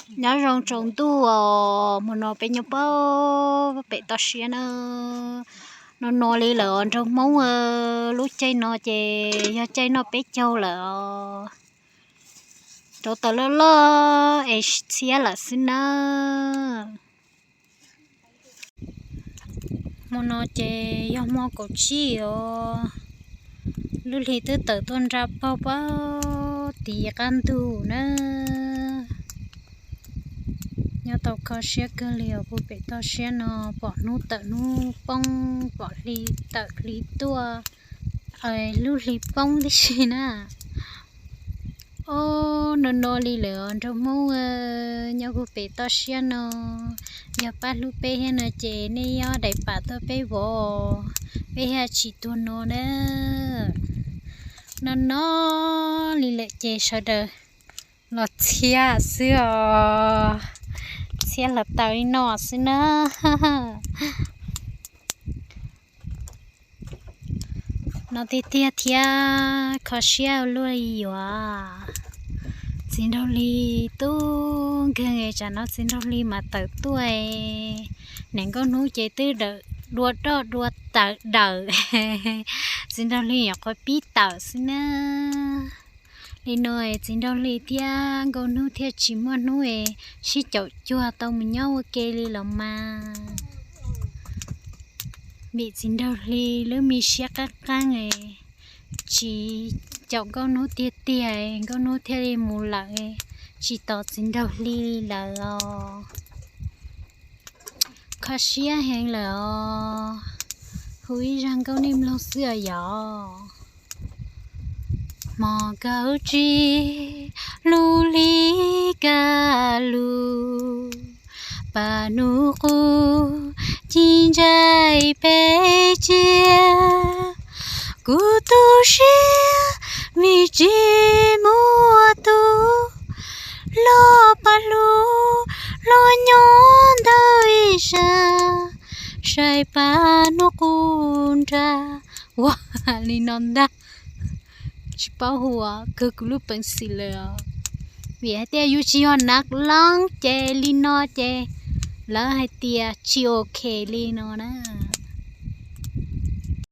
Nyob zoo tsaus ntuj os, hmo no peb nyob pem toj siab na. No no li lawm os nraug Hmoob, lub caij no ces yog caij noj peb caug lawm os. Rauv taws loj loj es txhiab lawm xwb na. Hmo no ces yog hmo kaum tsib os, lub hli twb tawm tuaj nra paug pab tim qab ntug na. Nyob tau kho siab kawg li os, pem toj siab no pom hnub tawm hnub poob, pom hli tawm hli tuaj, lub hli poob tib si na. Ob, no no li lawm os nraug Hmoob, nyob kuv pem toj siab no. Yog pab hlub peb thiab no ces nej yob daim pam tuaj peb vov, peb thiaj tsis tuag no na. No no li lawm ces sawv daws los txhiab xwb os, txhiab hluav taws li no xwb na. No tiag tiag thiab kho siab luaj li yuav. Txiv nraug hli tub nkeeg, tsam no txiv nraug hli mas tawm tuaj. Niam nkauj hnub ces twb dawm dua roj dua tawm dawm, txiv nraug hli nyuam qhuav pib tawm xwb na. Li no txiv nraug hli thiab nkauj hnub thiaj tsis muaj hnub es sib caum cuag tau mus nyob ua ke li los mas. Vim txiv nraug hli lub me siab qab qeeb, tsis caum nkauj hnub tiag tiag, nkauj hnub thiaj li mus lawm, tsis tos txiv nraug hli li lawm os. Kho siab heev lawm os. Hu ib zaj nkauj nej mloog xwb os yog. Hmo kaum tsib lub hli kaj lug, paj hnub qub ci ntsaim peb cia. Kuv tu siab vim tsis muaj tus, los paj hlub los nyob ntawm ib sab, saib paj hnub qub nra. Ua li no ntag. Tsis paub hu kawg kuv lub peev xwm lawm os. Vim hais tias yus tsis yog nav loob ces li no ces lawv hais tias tsis ok li no na.